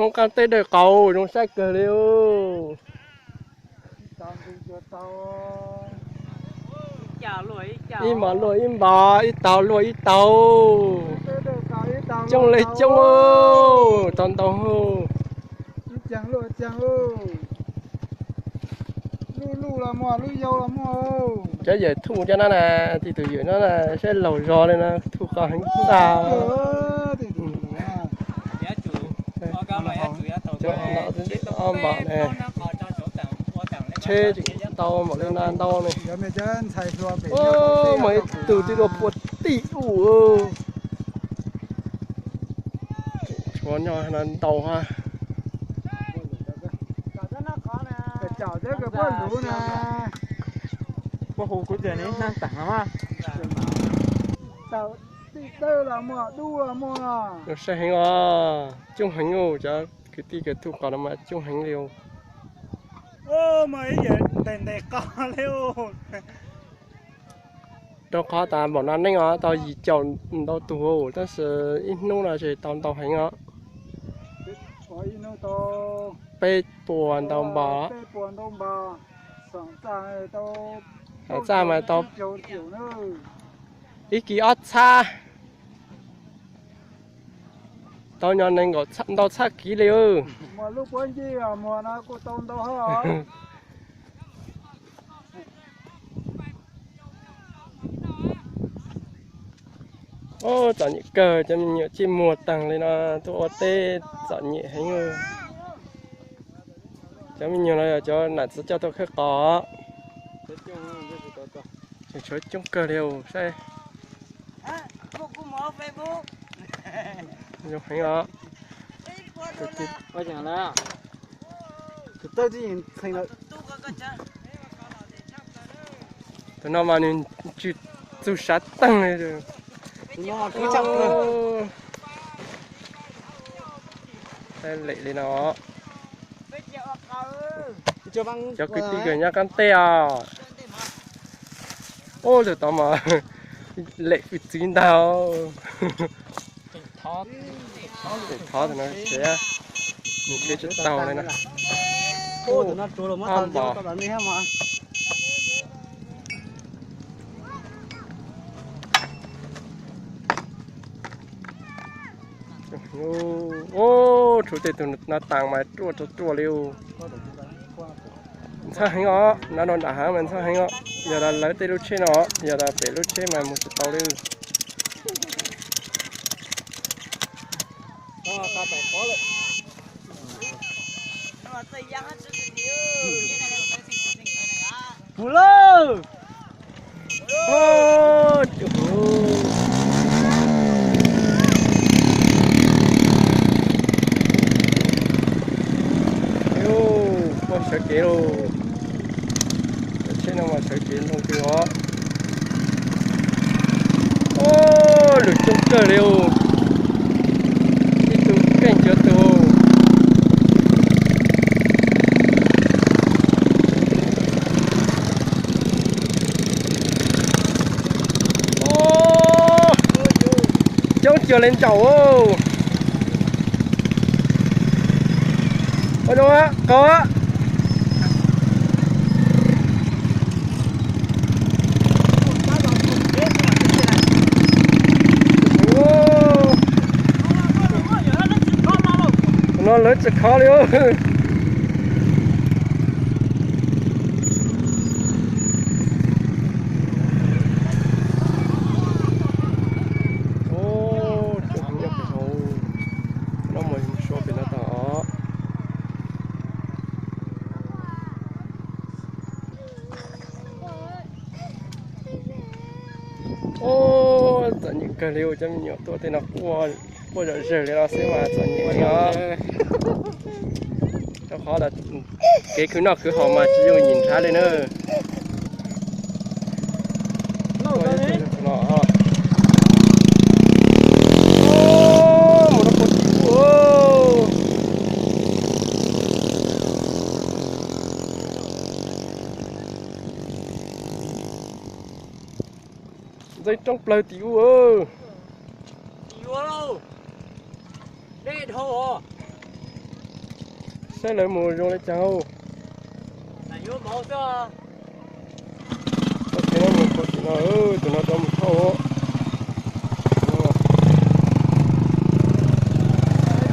Hmoob qaab teb dawb qaub zoo saib kawg li. Ib npos luaj ib npos, ib taug luaj ib taug. Coob li coob, tau ntau. Cov yawm thuj cov no na, tij tus yawm no na, saib laug zog li no, thuj qo heev tag. Ob npos ne, tsheb tseem ntau npaum li no ntau ne. Ub, mas ib tug twb luaj puag tim ub. Tshuav nyob no ntau hab. Muab hu kuv tias nws ib hnab taam no mas. Zoo saib heev os, coob heev os, cov kwv tij kwv tij thuj qos no mas coob heev li os. Rau qhov tas npaum no neej os tau yim caum ntau tug, tab sis ib hnub no ces tau ntau heev os. Peb puas ntau npos. Txaj mas tau ib kis ob txhab. Tau nyob nees nkaum ntau txhab kiv li. Ub, txom nyem kawg, cov me nyuam ciaj muag taag li no tuaj ua teb txom nyem heev. Cov me nyuam no yog cov nam txiv coj tuaj khawb qos. Tseem tshuav coob kawg li saib. Zoo heev os. Tus no mas nws tsw txug sav taag li. Lem li no. Cov kwv tij nyob qaab teb os. Ub, tus tod mas lem ua txiv ntag. Thov no, nws tsheb tsis taug li na. Ob npos. Ub, tshuav tej tug no taag mas ruaj ruaj ruaj li. Ntxhab heev os, no rau nram hav mas ntxhab heev os. Yog tas lawv tej lub tsheb no, yog tas pem lub tsheb mas mus tsis tau li. Ub, sawv kev lauj. Cov tsheb no mas sawv kev ntsoog kawg os. Ub, lwm coob kawg li os. Ib tug keej cov tug. Coob cuag li ntsaum. Ua zoo, qau. No lawv tsis khov li. Ub, cov phooj ywg, no mus suav pem no tod. Ub, txom nyem kawg li, cov me nyuam tuaj tej no quaj zom zaws li no xwb mas txom nyem li os. Rau qhov kev khwv noj khwv haus mas tsis yooj yim nrhav li na. Mus rau puag tim ub. Ntxeev roob plawg tim ub. Dej dhau os. Saib lawv mus zoo li cas. Txoj kev no mus puag tim no, tus no rov mus thauj.